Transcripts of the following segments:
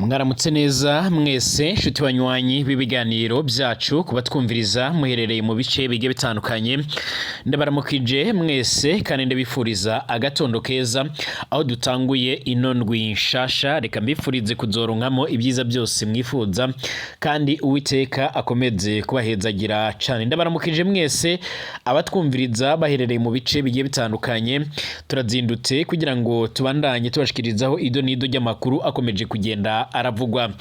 Mwaramutse neza mwese nshuti banywanyi b'ibiganiro byacu, kubatwumviriza muherereye mu bice bigiye bitandukanye. Ndabaramukije mwese kandi ndabifuriza agatondo keza aho dutanguye ino ndwi nshasha. Reka mbifurize kuzoronkamo ibyiza byose mwifuza kandi Uwiteka akomeze kubahezagira cyane. Ndabaramukije mwese abatwumviriza baherereye mu bice bigiye bitandukanye. Turazindutse kugira ngo tubandanye tubashikirizaho ido n'ido ry'amakuru akomeje kugenda aravugwa.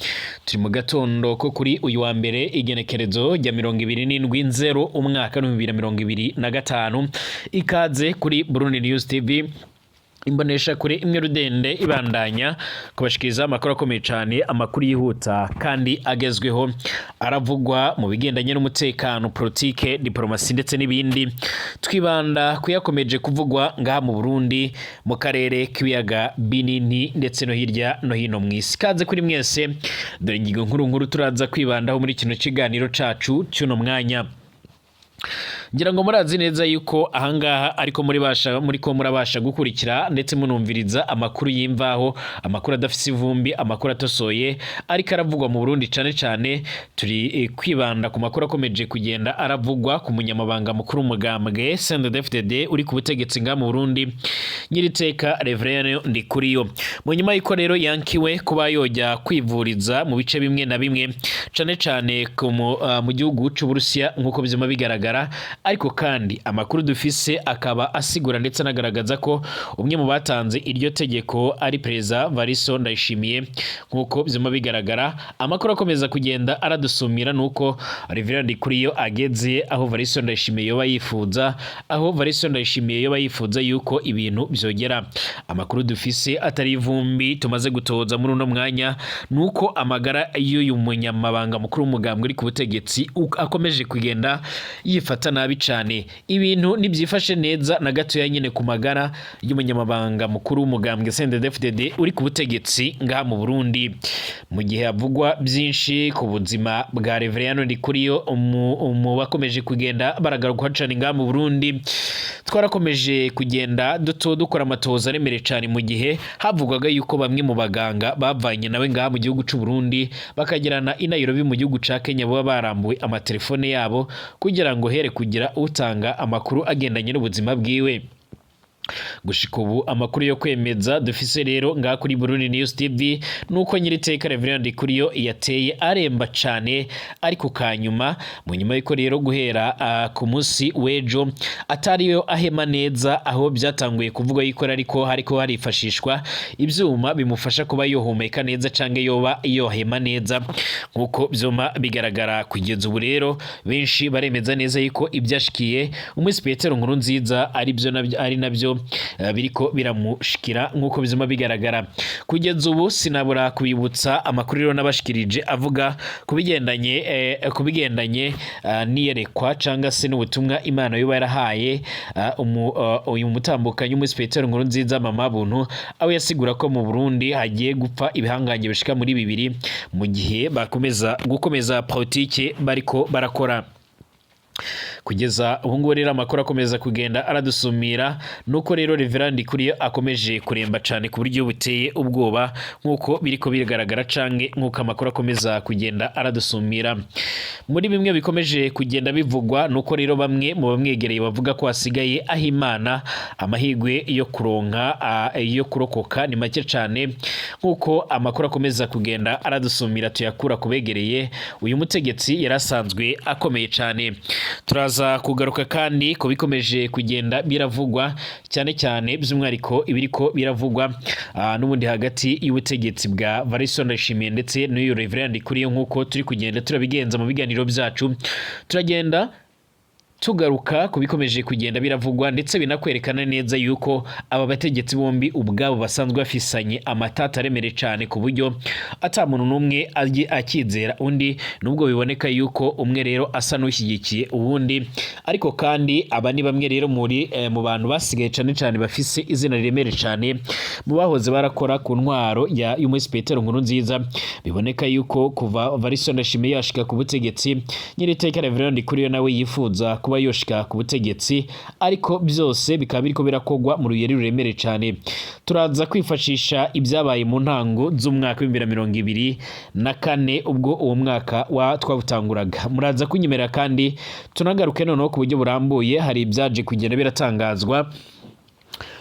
Turi mu gatondo ko kuri uyu wa mbere, igenekerezo rya 27 nzero umwaka 2025. Ikaze kuri Burundi News TV, imbonesha kure imwe rudende ibandanya kubashikiriza amakuru akomeye cyane, amakuru yihuta kandi agezweho aravugwa mu bigendanye n'umutekano, politike, diplomasi ndetse n'ibindi. Twibanda kuyakomeje kuvugwa ngaha mu Burundi, mu karere k'ibiyaga binini ndetse no hirya no hino mu isi. Kaze kuri mwese. Dore ingingo nkuru nkuru turaza kwibandaho muri kino kiganiro cacu cy'uno mwanya. Ngira ngo murazi neza yuko ahangaha ariko muri basha muri ko murabasha gukurikira ndetse munumviriza amakuru y'imvaho, amakuru adafise ivumbi, amakuru atosoye ariko aravugwa mu Burundi. Cane cane turi kwibanda ku makuru akomeje kugenda aravugwa ku munyamabanga mukuru w'umugambwe CNDD-FDD uri ku butegetsi ngaha mu Burundi, nyiriteka Reverend Ndikuriyo. Mu nyuma y'uko rero yankiwe kuba yojya kwivuriza mu bice bimwe na bimwe, cane cane mu gihugu c'Uburusiya nk'uko bizima bigaragara, ariko kandi amakuru dufise akaba asigura ndetse anagaragaza ko umwe mu batanze iryo tegeko ari Perezida Variso Ndayishimiye. Nk'uko bizima bigaragara, amakuru akomeza kugenda aradusumira nuko Reverend Ndikuriyo ageze aho Variso Ndayishimiye yoba yifuza, aho Variso Ndayishimiye yoba yifuza yuko ibintu vyogera. Amakuru dufise atari ivumbi tumaze gutoza muri uno mwanya nuko amagara y'uyu munyamabanga mukuru w'umugambwe uri ku butegetsi akomeje kugenda yifata nabi cane. Ibintu ntibyifashe neza na gatoya nyine ku magara y'umunyamabanga mukuru w'umugambwe CNDD-FDD uri ku butegetsi ngaha mu Burundi. Mu gihe havugwa byinshi ku buzima bwa Reverend Ndikuriyo mu bakomeje kugenda baragaruka cane ngaha mu Burundi, twarakomeje kugenda duto dukora amatohoza aremereye cane mu gihe havugwaga yuko bamwe mu baganga bavanye nawe ngaha mu gihugu c'u Burundi bakagirana i Nairobi mu gihugu ca Kenya baba barambuwe amatelefone yabo kugira ngo here kugira utanga amakuru agendanye n'ubuzima bwiwe. Gushika ubu amakuru yo kwemeza dufise rero ngaha kuri Burundi News TV nuko nyiriteka Reverend Ndikuriyo yateye aremba cane ariko kanyuma, mu nyuma yuko rero guhera ku munsi w'ejo atariyo ahema neza, aho byatanguye kuvuga yuko ariko hariko harifashishwa ivyuma bimufasha kuba yohumeka neza canke yoba yohema neza nkuko vyuma bigaragara. Kugeza ubu rero benshi baremeza neza yuko ivyashikiye umwisi Petero Nkurunziza ari byo nabyo ari nabyo biriko biramushikira nkuko bizuma bigaragara kugeza ubu. Sinabura kubibutsa amakuru rero nabashikirije avuga kubigendanye n'iyerekwa canga se n'ubutumwa Imana yoba yarahaye uyu mutambukanyi w'umwisi Petero Nkurunziza, Mama Buntu, aho yasigura ko mu Burundi hagiye gupfa ibihangange bishika muri bibiri mu gihe bakomeza gukomeza politike bariko barakora. Kugeza ubu ngubu rero amakuru akomeza kugenda aradusumira nuko rero Reverend Ndikuriyo akomeje kuremba cane ku buryo buteye ubwoba nkuko biriko bigaragara canke nkuko amakuru akomeza kugenda aradusumira. Muri bimwe bikomeje kugenda bivugwa nuko rero bamwe mu bamwegereye bavuga ko hasigaye aho Imana amahirwe yo kuronka yo kurokoka ni make cane, nkuko amakuru akomeza kugenda aradusumira tuyakura kubegereye uyu mutegetsi yari asanzwe akomeye cane. Turaza kugaruka kandi ku bikomeje kugenda biravugwa cyane cyane by'umwihariko ibiriko biravugwa n'ubundi hagati y'ubutegetsi bwa Variso Ndayishimiye ndetse n'uyu Reverend Ndikuriyo. Nk'uko turi kugenda turabigenza mu biganiro byacu, turagenda tugaruka ku bikomeje kugenda biravugwa ndetse binakwerekana neza yuko aba bategetsi bombi ubwabo basanzwe bafisanye amatata aremereye cyane ku buryo ata muntu n'umwe akizera undi, nubwo biboneka yuko umwe rero asa n'ushyigikiye uwundi. Ariko kandi aba ni bamwe rero muri mu bantu basigaye cyane cyane bafise izina riremereye cyane mu bahoze barakora ku ntwaro ya y'umwisi Petero Nkurunziza. Biboneka yuko kuva Variso Ndayishimiye yashika ku butegetsi, nyiriteka Reverend Ndikuriyo nawe yifuza kuba yoshika ku butegetsi, ariko byose bikaba biriko birakogwa mu ruyeri ruremere cane. Turaza kwifashisha ibyabaye mu ntango z'umwaka wa 2024, ubwo uwo mwaka wa twawutanguraga. Muraza kunyemerera kandi tunagaruke noneho ku buryo burambuye. Hari ibyaje kugenda biratangazwa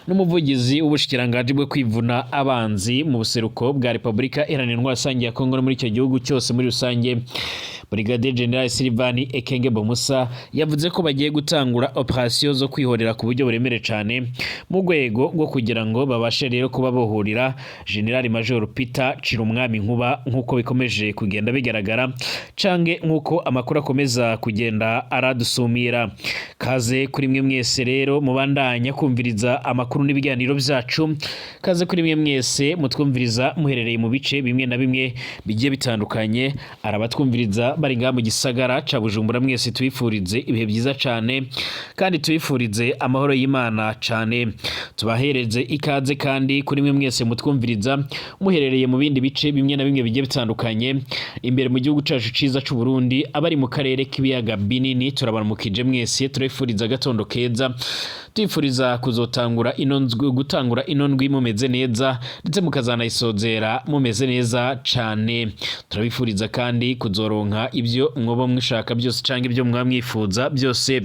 n'umuvugizi w'ubushikiranganji bwo kwivuna abanzi mu buseruko bwa Repubulika Iharanira Intwaro Rusange ya Kongo no muri icyo gihugu cyose muri rusange. Brigadier General Sylvain Ekenge Bomusa yavuze ko bagiye gutangura operation zo kwihorera ku buryo buremere cyane, mu rwego rwo kugira ngo babashe rero kuba bohurira General Major Peter Cirumwami Nkuba, nk'uko bikomeje kugenda bigaragara cange nk'uko amakuru akomeza kugenda aradusumira. Kaze kuri mwe mwese rero mubandanya kumviriza amakuru n'ibiganiro byacu. Kaze kuri mwe mwese mutwumviriza muherereye mu bice bimwe na bimwe bigiye bitandukanye. Arabatwumviriza bari ngaha mu gisagara ca Bujumbura, mwese tubifurize ibihe byiza cane kandi tubifurize amahoro y'Imana cane. Tubahereze ikaze kandi kuri mwe mwese mutwumviriza muherereye mu bindi bice bimwe na bimwe bigiye bitandukanye imbere mu gihugu cacu ciza c'u Burundi, abari mu karere k'ibiyaga binini, turabaramukije mwese, turabifuriza agatondo keza, twifuriza kuzotangura ino ndwi, gutangura ino ndwi mumeze neza, ndetse mukazanayisozera mumeze neza cane. Turabifuriza kandi kuzoronka ibyo mwoba mwishaka byose canke ibyo mwaba mwifuza byose.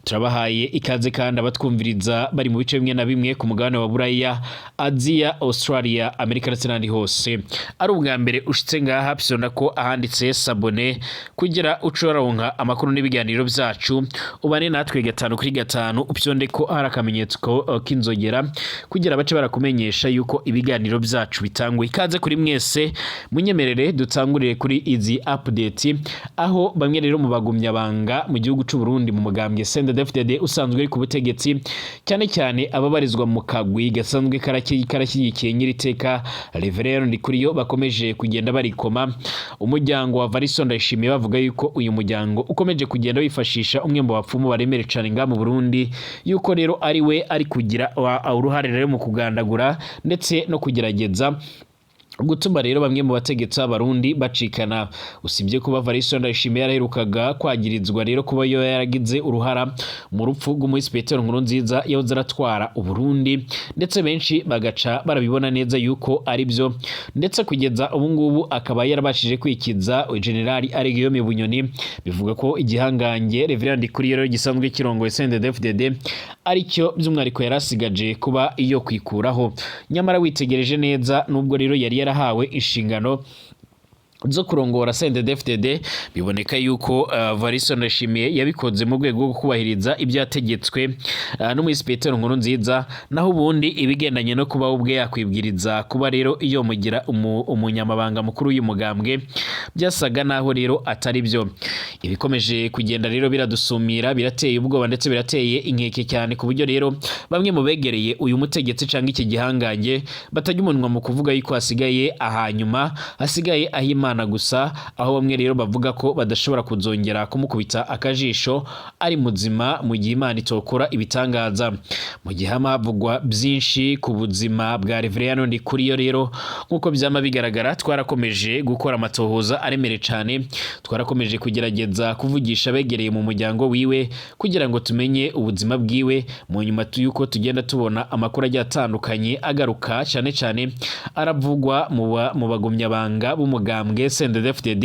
Turabahaye ikaze kandi abatwumviriza bari mu bice bimwe na bimwe ku mugabane wa Buraya, Aziya, Australia, Amerika ndetse n'ahandi hose. Ari ubwa mbere ushitse ngaha, psonda ko ahanditse s'abonner kugira uce uraronka amakuru n'ibiganiro byacu, ubane natwe gatanu kuri gatanu. Upyonde ko hari akamenyetso k'inzogera kugira bace barakumenyesha yuko ibiganiro byacu bitangwa. Ikaze kuri mwese. Munyemerere dutangurire kuri izi update, aho bamwe rero mu bagumyabanga mu gihugu c'u Burundi, mu mugambwe CNDD-FDD usanzwe uri ku butegetsi, cyane cyane ababarizwa mu kagwi gasanzwe karashyigikiye nyiriteka Reverend Ndikuriyo, bakomeje kugenda barikoma umuryango wa Variso Ndayishimiye, bavuga yuko uyu muryango ukomeje kugenda wifashisha umwe mu bapfumu baremere cane ngaha mu Burundi, yuko rero ari we ari kugira uruhare rero mu kugandagura ndetse no kugerageza gutuma rero bamwe mu bategetsi b'Abarundi bacikana. Usibye kuba Variso Ndayishimiye yaraherukaga kwagirizwa rero kuba yo yaragize uruhara mu rupfu rw'umuhisi Petero Nkurunziza yahoze aratwara Uburundi, ndetse benshi bagaca barabibona neza yuko ari byo, ndetse kugeza ubu ngubu akaba yarabashije kwikiza General Aregiyome Bunyoni, bivuga ko igihangange Reverend Ndikuriyo rero gisanzwe kirongoye CNDD-FDD aricyo by'umwihariko yarasigaje kuba iyo kwikuraho. Nyamara witegereje neza, nubwo rero yari yarahawe inshingano zo kurongora CNDD-FDD, biboneka yuko Variso Ndayishimiye yabikoze mu rwego rwo kubahiriza ibyo yategetswe n'umuhisi Petero Nkurunziza. Naho ubundi ibigendanye no kuba ubwe yakwibwiriza kuba rero iyo mugira umunyamabanga mukuru w'uyu mugambwe, byasaga naho rero atari byo. Ibikomeje kugenda rero biradusumira birateye ubwoba ndetse birateye inkeke cyane, ku buryo rero bamwe mu begereye uyu mutegetsi cyangwa iki gihangange batajya umunwa mu kuvuga yuko hasigaye ahanyuma, hasigaye ah'Imana gusa, aho bamwe rero bavuga ko badashobora kuzongera kumukubita akajisho ari muzima mu gihe Imana itokora ibitangaza. Mu gihe hama havugwa byinshi ku buzima bwa Reverend Ndikuriyo rero, nk'uko byama bigaragara, twarakomeje gukora amatohoza aremere cyane, twarakomeje kugerageza kuvugisha abegereye mu muryango wiwe kugira ngo tumenye ubuzima bwiwe. Mu nyuma yuko tugenda tubona amakuru agiye atandukanye agaruka, cyane cyane aravugwa mu bagumyabanga b'umugambwe CNDD-FDD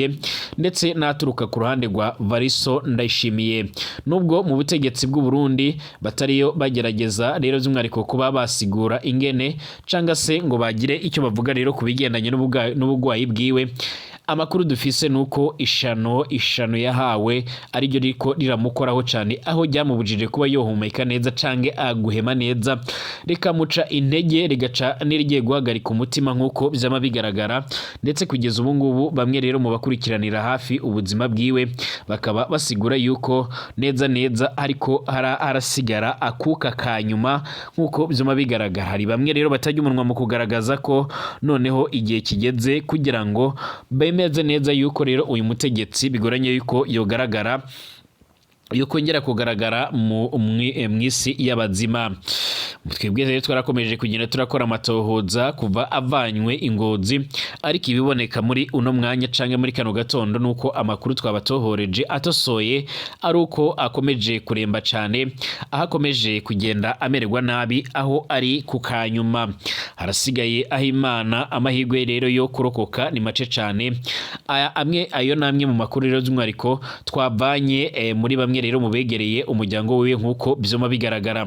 ndetse n'aturuka ku ruhande rwa Variso Ndayishimiye, nubwo mu butegetsi bw'u Burundi batariyo bagerageza rero by'umwihariko kuba basigura ingene canga se ngo bagire icyo bavuga rero ku bigendanye n'ubugwayi bwiwe, amakuru dufise nuko ishano yahawe ariryo riko riramukoraho cyane, aho ryamubujije kuba yohumeka neza cange aguhema neza, rikamuca intege, rigaca n'irigiye guhagarika umutima nk'uko byama bigaragara. Ndetse kugeza ubu ngubu bamwe rero mu bakurikiranira hafi ubuzima bwiwe bakaba basigura yuko neza neza ariko harasigara akuka ka nyuma nk'uko byama bigaragara. Hari bamwe rero batajya umunwa mu kugaragaza ko noneho igihe kigeze kugira ngo bemeze neza yuko rero uyu mutegetsi bigoranye yuko yogaragara Yokongera kugaragara mu mw'isi y'abazima. Twebwe rero twarakomeje kugenda turakora amatohoza kuva avanywe ingozi, ariko ibiboneka muri uno mwanya canke muri kano gatondo nuko amakuru twabatohoreje atosoye ari uko akomeje kuremba cane, aho akomeje kugenda amererwa nabi, aho ari ku kanyuma harasigaye aho Imana amahirwe rero yo kurokoka ni mace cane. Aya amwe ayo namwe mu makuru rero by'umwihariko twavanye muri bamwe rero mu begereye umuryango wiwe, nk'uko vyoma bigaragara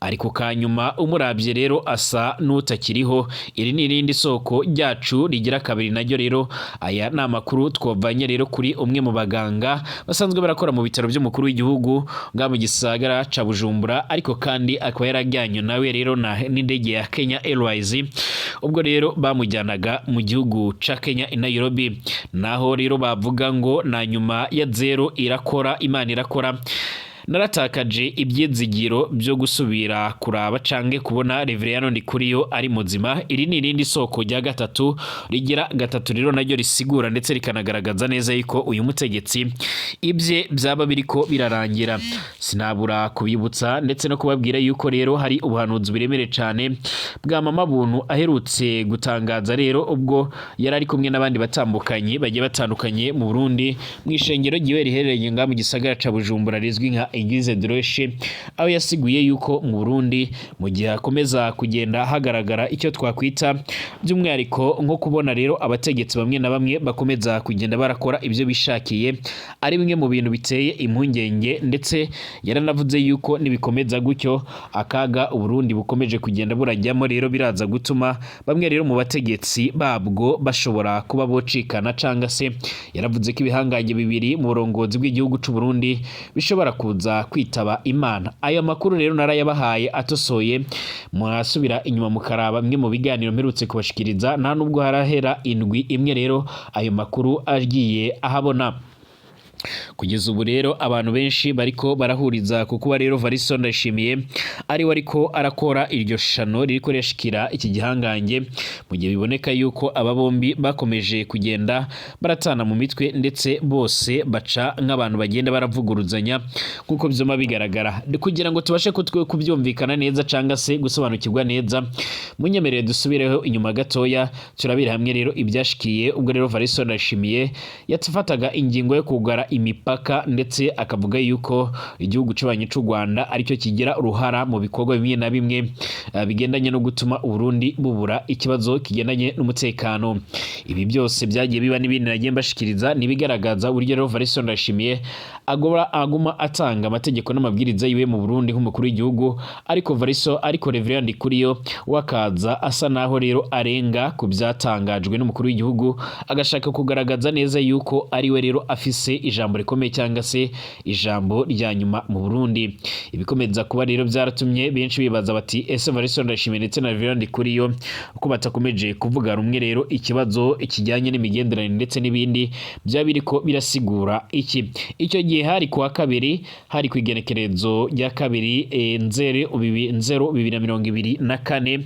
ariko kanyuma umuravye rero asa n'utakiriho. Iri ni irindi soko ryacu rigira kabiri naryo rero. Aya ni amakuru twavanye rero kuri umwe mu baganga basanzwe barakora mu bitaro by'umukuru w'igihugu nga mu gisagara ca Bujumbura, ariko kandi akaba yarajyanywe nawe rero n'indege ya Kenya Airways ubwo rero bamujyanaga mu gihugu ca Kenya i Nairobi. Naho rero bavuga ngo na nyuma ya zero irakora, Imana irakora. Naratakaje ibyizigiro byo gusubira kuraba canke kubona Reveriyano Ndikuriyo ari muzima. Iri ni irindi soko rya gatatu rigira gatatu rero naryo risigura ndetse rikanagaragaza neza yuko uyu mutegetsi ibye byaba biriko birarangira. Sinabura kubibutsa ndetse no kubabwira yuko rero hari ubuhanuzi buremere cane bwa Mama Buntu aherutse gutangaza rero ubwo yari ari kumwe n'abandi batambukanyi bagiye batandukanye mu Burundi mu ishengero ryiwe riherereye nga mu gisagara ca Bujumbura rizwi nka Eglise de Roche, aho yasiguye yuko mu Burundi mu gihe hakomeza kugenda hagaragara icyo twakwita by'umwihariko nko kubona rero abategetsi bamwe na bamwe bakomeza kugenda barakora ibyo bishakiye ari bimwe mu bintu biteye impungenge, ndetse yaranavuze yuko nibikomeza gutyo akaga Uburundi bukomeje kugenda burajyamo rero biraza gutuma bamwe rero mu bategetsi babwo bashobora kuba bocikana, canga se yaravuze ko ibihangange bibiri mu burongozi bw'igihugu c'u Burundi bishobora kuza kwitaba Imana. Ayo makuru rero narayabahaye atosoye, murasubira inyuma mukaraba bimwe mu biganiro mperutse kubashikiriza. Nta nubwo harahera indwi imwe rero ayo makuru agiye ahabona. Kugeza ubu rero abantu benshi bariko barahuriza ku kuba rero Variso Ndayishimiye ari we ariko arakora iryo shano ririko rirashikira iki gihangange, mu gihe biboneka yuko aba bombi bakomeje kugenda baratana mu mitwe, ndetse bose baca nk'abantu bagenda baravuguruzanya nk'uko vyoma bigaragara. Kugira ngo tubashe kubyumvikana neza canga se gusobanukirwa neza, munyemerere dusubireho inyuma gatoya turabira hamwe rero ibyashikiye ubwo rero Variso Ndayishimiye yafataga ingingo yo kugara imipaka, ndetse akavuga yuko igihugu cy'abanyi c'u Rwanda aricyo kigira uruhara mu bikorwa bimwe na bimwe bigendanye no gutuma Uburundi bubura ikibazo kigendanye n'umutekano. Ibi byose byagiye biba n'ibindi nagiye mbashikiriza nibigaragaza uburyo rero Variso Ndayishimiye aguma atanga amategeko n'amabwiriza yiwe mu Burundi nk'umukuru w'igihugu, ariko Variso ariko Reverend Ndikuriyo wakaza asa naho rero arenga ku byatangajwe n'umukuru w'igihugu, agashaka kugaragaza neza yuko ari we rero afise ijambo rikomeye cyangwa se ijambo rya nyuma mu Burundi. Ibikomeza kuba rero byaratumye benshi bibaza bati ese Variso Ndayishimiye ndetse na Reverend Ndikuriyo ko batakomeje kuvuga rumwe rero ikibazo kijyanye n'imigenderanire ndetse n'ibindi byaba biriko birasigura iki? Icyo gihe hari kuwa kabiri, hari ku igenekerezo rya kabiri nzero 2024,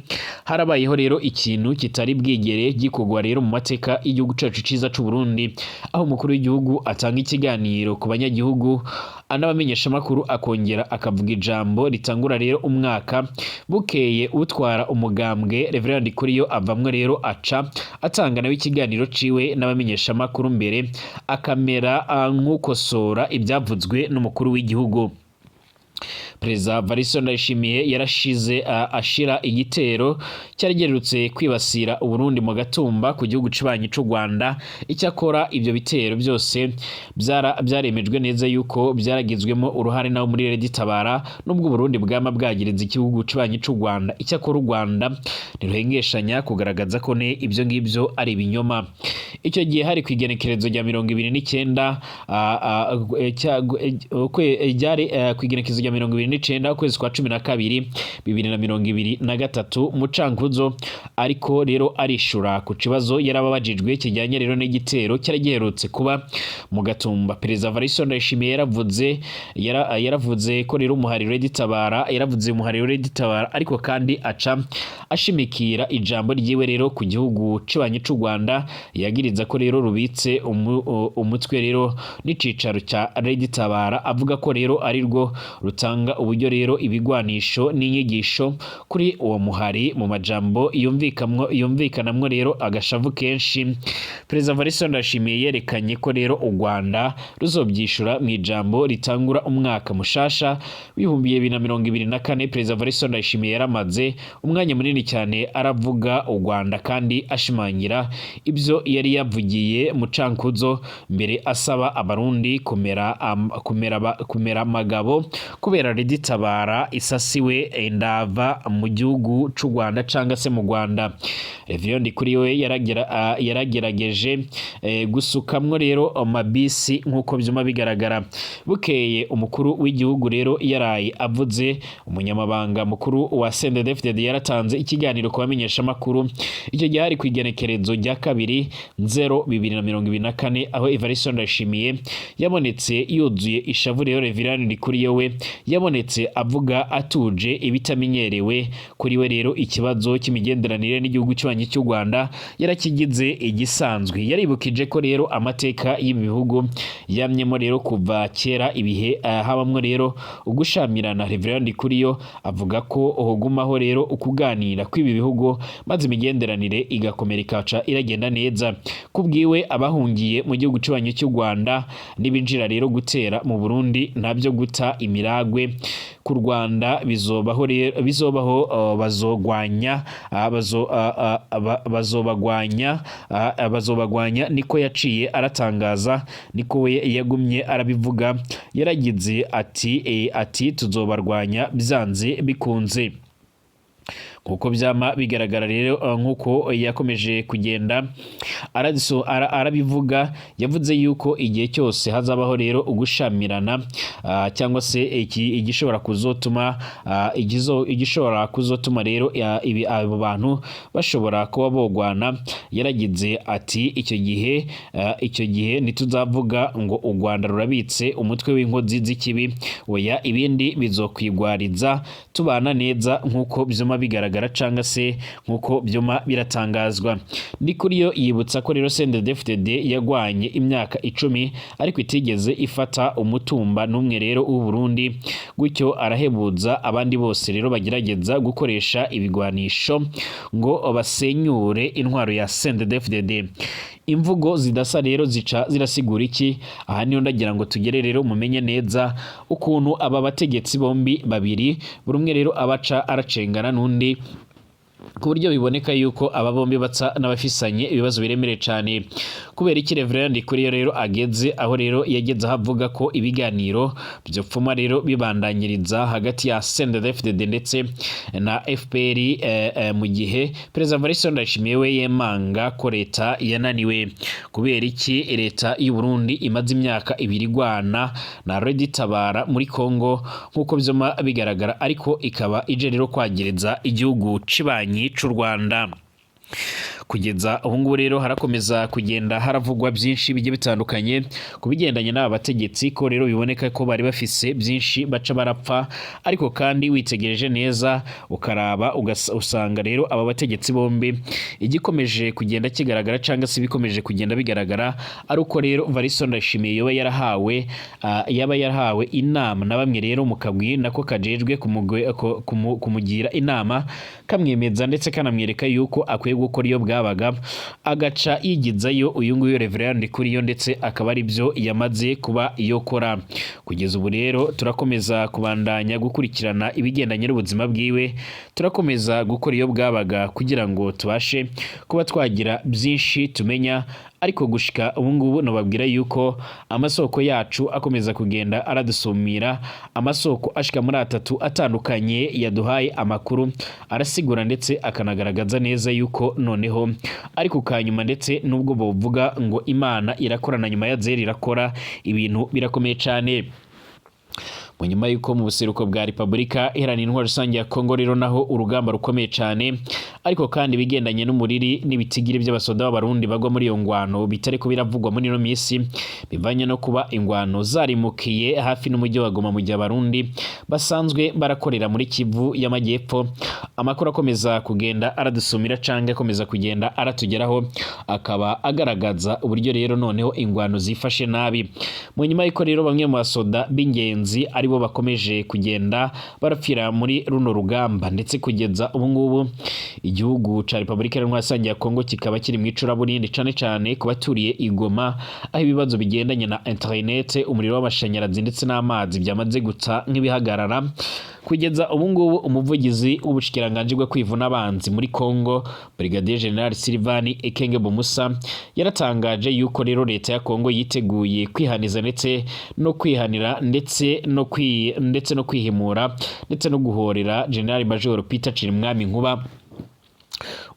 harabayeho rero ikintu kitari bwigere gikorwa rero mu mateka y'igihugu cacu ciza c'u Burundi, aho umukuru w'igihugu atanga ikiganiro ku banyagihugu anabamenyesha makuru, akongera akavuga ijambo ritangura rero umwaka. Bukeye utwara umugambwe Reverend Ndikuriyo avamwe rero aca atanga nawe ikiganiro ciwe n'abamenyesha makuru, mbere akamera nk'ukosora ibyavuzwe n'umukuru w'igihugu. Perezida Variso Ndayishimiye yarashize ashira igitero cyari giherutse kwibasira Uburundi mu Gatumba ku gihugu cibanyi c'u Rwanda. Icyakora ibyo bitero byose byaremejwe neza yuko byaragizwemo uruhare nawo muri Red Tabara, nubwo Uburundi bwama bwagiriza igihugu cibanyi c'u Rwanda. Icyakora u Rwanda ntiruhengeshanya kugaragaza ko ne ibyo ngibyo ari ibinyoma. Icyo gihe hari ku igenekerezo rya 29, ryari ku igenekerezo rya mirongo ibiri 29 ukwezi kwa 12 2023 mu Cankuzo, ariko rero arishura ku kibazo yarababajijwe kijyanye rero n'igitero cyari giherutse kuba mu Gatumba. Perezida Evariste Ndayishimiye yaravuze ko rero umuhari Red Tabara, yaravuze umuhari Red Tabara, ariko kandi aca ashimikira ijambo ryiwe rero ku gihugu cibanyi c'u Rwanda, yagiriza ko rero rubitse umutwe rero n'icicaro cya Red Tabara, avuga ko rero ari rwo rutanga uburyo rero, ibigwanisho n'inyigisho kuri uwo muhari. Mu majambo yumvikanamwo rero agashavu kenshi, Perezida Evariste Ndayishimiye yerekanye ko rero u Rwanda ruzobyishura. Mu ijambo ritangura umwaka mushasha w'2024, Perezida Evariste Ndayishimiye yaramaze umwanya munini cyane aravuga u Rwanda, kandi ashimangira ibyo yari yavugiye mu Cankuzo mbere, asaba Abarundi kumera amagabo kubera Red Tabara isasiwe ndava mu gihugu c'u Rwanda canga se mu Rwanda. Reverien Ndikuriyo yaragerageje gusukamwo rero amabisi nk'uko vyuma bigaragara. Bukeye umukuru w'igihugu rero yaraye avuze, umunyamabanga mukuru wa CNDD-FDD yaratanze ikiganiro ku bamenyeshamakuru. Icyo gihe hari ku igenekerezo rya 2/0/2024, aho Evariste Ndayishimiye yabonetse yuzuye ishavu. Rero Reverien Ndikuriyo we yabonetse avuga atuje, ibitamenyerewe kuri we. Rero ikibazo cy'imigenderanire n'igihugu cy'ubanyi cy'u Rwanda yarakigize igisanzwe. Yaribukije ko rero amateka y'ibi bihugu yamyemo rero kuva kera ibihe habamwo rero ugushamirana. Reverien Ndikuriyo avuga ko hogumaho rero ukuganira kw'ibi bihugu, maze imigenderanire igakomera, ikaca iragenda neza. Kubwiwe, abahungiye mu gihugu cy'ubanyi cy'u Rwanda n'ibinjira rero gutera mu Burundi, ntabyo guta imiragwe ku Rwanda bizobaho. Rero bizobaho, bazogwanya, bazobagwanya, niko yaciye aratangaza, niko we yagumye arabivuga. Yaragize ati "Tuzobarwanya byanze bikunze." Kuko byama bigaragara rero, nkuko yakomeje kugenda arabivuga, yavuze yuko igihe cyose hazabaho rero ugushamirana, cyangwa se igishobora kuzotuma, igishobora kuzotuma rero ibi abo bantu bashobora kuba bogwana, yaragize ati "Icyo gihe ntituzavuga ngo u Rwanda rurabitse umutwe w'inkozi z'ikibi, oya, ibindi bizokwigwariza tubana neza," nk'uko byuma bigaragara canga se nk'uko byuma biratangazwa. Ndikuriyo yibutsa ko rero CNDD-FDD yagwanye imyaka 10 ariko itigeze ifata umutumba n'umwe rero w'u Burundi. Gutyo arahebuza abandi bose rero bagerageza gukoresha ibigwanisho ngo basenyure intwaro ya CNDD-FDD. Imvugo zidasa rero zica zirasigura iki? Aha niho ndagira ngo tugere rero mumenye neza ukuntu aba bategetsi bombi babiri, buri umwe rero abaca aracengana n'undi, ku buryo biboneka yuko aba bombi batsa n'abafisanye ibibazo biremereye cyane. Kubera iki Reverend Ndikuriyo rero ageze aho rero yageze aho avuga ko ibiganiro byopfuma rero bibandanyiriza hagati ya CNDD-FDD ndetse na FPR, mu gihe Perezida Evariste Ndayishimiye we yemanga ko leta yananiwe? Kubera iki leta y'u Burundi imaze imyaka 2 igwana na Red Tabara muri Congo nk'uko vyuma bigaragara, ariko ikaba ije rero kwagereza igihugu cibanyi c'u Rwanda? Kugeza ubu ngubu rero harakomeza kugenda haravugwa byinshi bigiye bitandukanye ku bigendanye n'aba bategetsi, ko rero biboneka ko bari bafise byinshi baca barapfa. Ariko kandi witegereje neza ukaraba, usanga rero aba bategetsi bombi igikomeje kugenda kigaragara cyangwa se ibikomeje kugenda bigaragara ari uko rero Evariste Ndayishimiye yoba yarahawe, yaba yarahawe inama na bamwe rero mu kagwi nako kajejwe kumugira inama, kamwemeza ndetse kanamwereka yuko akwiye gukora iyo bwabaga, agaca yigizayo uyu nguyu Reverend Ndikuriyo, ndetse akaba ari byo yamaze kuba yokora. Kugeza ubu rero turakomeza kubandanya gukurikirana ibigendanye n'ubuzima bwiwe, turakomeza gukora iyo bwabaga kugira ngo tubashe kuba twagira byinshi tumenya. Ariko gushika ubu ngubu nababwira yuko amasoko yacu akomeza kugenda aradusumira, amasoko ashika muri atatu atandukanye yaduhaye amakuru, arasigura ndetse akanagaragaza neza yuko noneho ariko kanyuma, ndetse nubwo bovuga ngo Imana irakorana nyuma ya zeri irakora, ibintu birakomeye cyane. Mu nyuma y'uko mu buseruko bwa Repubulika Iharanira Intwaro Rusange ya Kongo rero naho urugamba rukomeye cane, ariko kandi bigendanye n'umuriri n'ibitigiri by'abasoda b'Abarundi bagwa muri iyo ngwano bitariko biravugwa muri ino misi, bivanye no kuba ingwano zarimukiye hafi n'umujyi wa Goma, mu gihe Abarundi basanzwe barakorera muri Kivu y'Amajyepfo. Amakuru akomeza kugenda aradusumira canke akomeza kugenda aratugeraho akaba agaragaza uburyo rero noneho ingwano zifashe nabi, mu nyuma y'uko rero bamwe mu basoda b'ingenzi aribo bakomeje kugenda barapfira muri runo rugamba. Ndetse kugeza ubu ngubu igihugu ca Repubulika Iharanira Rusange ya Kongo kikaba kiri mu icuraburindi, cane cane ku baturiye igoma, aho ibibazo bigendanye na internet, umuriro w'amashanyarazi ndetse n'amazi byamaze guta nk'ibihagarara. Kugeza ubu ngubu umuvugizi w'ubushikiranganji bwo kwivuna abanzi muri Kongo, Brigadier General Sylvain Ekenge Bumusa, yaratangaje yuko rero leta ya Kongo yiteguye kwihaniza ndetse no kwihanira ndetse no kwihimura ndetse no guhorera General Major Peter Cirimwami Nkuba.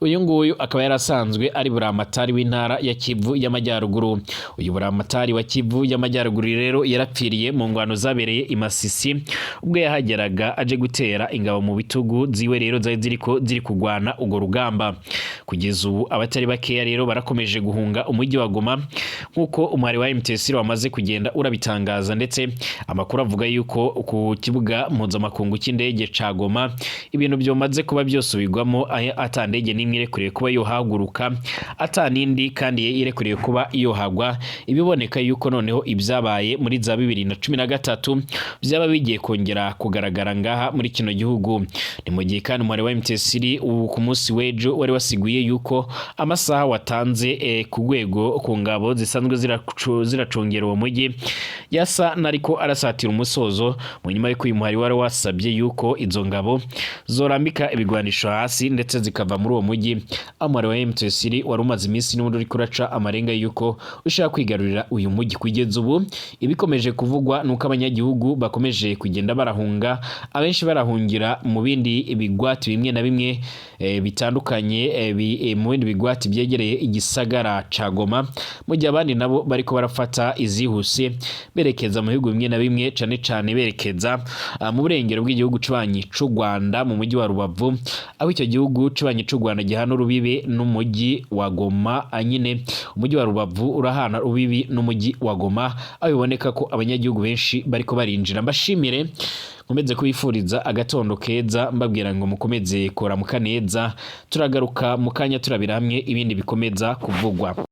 Uyu nguyu akaba yarasanzwe ari buramatari w'intara ya Kivu y'Amajyaruguru. Uyu buramatari wa Kivu y'Amajyaruguru rero yarapfiriye mu ngwano zabereye i Masisi, ubwo yahageraga aje gutera ingabo mu bitugu ziwe rero zari ziriko ziri kugwana urwo rugamba. Kugeza ubu abatari bakeya rero barakomeje guhunga umujyi wa Goma, nk'uko umuhari wa MTC wamaze kugenda urabitangaza. Ndetse amakuru avuga yuko ku kibuga mpuzamakungu cy'indege ca Goma ibintu byomaze kuba byosubirwamo, ata ndege n'imwe irekuriwe kuba yohaguruka, ata n'indi kandi irekuriwe kuba yohagwa. Ibiboneka yuko noneho ibyabaye muri za 2013 byaba bigiye kongera kugaragara ngaha muri kino gihugu. Ni mu gihe kandi umuhari wa MTC ubu ku munsi w'ejo wari wasiguye yuko amasaha watanze ku rwego ku ngabo zisanzwe ziracungera uwo mujyi yasa nariko arasatira umusozo, mu nyuma y'uko uyu muhari wari wasabye yuko izo ngabo zorambika ibigwanisho hasi ndetse zikava muri uwo mujyi. Umuhari wa MTC wari umaze iminsi n'ubundi uriko uraca amarenga yuko ushaka kwigarurira uyu mujyi. Kugeza ubu ibikomeje kuvugwa nuko abanyagihugu bakomeje kugenda barahunga, abenshi barahungira mu bindi bigwati bimwe na bimwe bitandukanye, mu bindi bigwati byegereye igisagara ca Goma, mu gihe abandi nabo bariko barafata izihuse berekeza mu bihugu bimwe na bimwe, cane cane berekeza mu burengero bw'igihugu cubanyi c'u Rwanda, mu mujyi wa Rubavu, aho icyo gihugu cubanyi c'u Rwanda gihana urubibe n'umujyi wa Goma. Nyine umujyi wa Rubavu urahana urubibi n'umujyi wa Goma, aho biboneka ko abanyagihugu benshi bariko barinjira. Mbashimire, nkomeze kubifuriza agatondo keza, mbabwira ngo mukomeze kuramuka neza. Turagaruka mu kanya turabira hamwe ibindi bikomeza kuvugwa.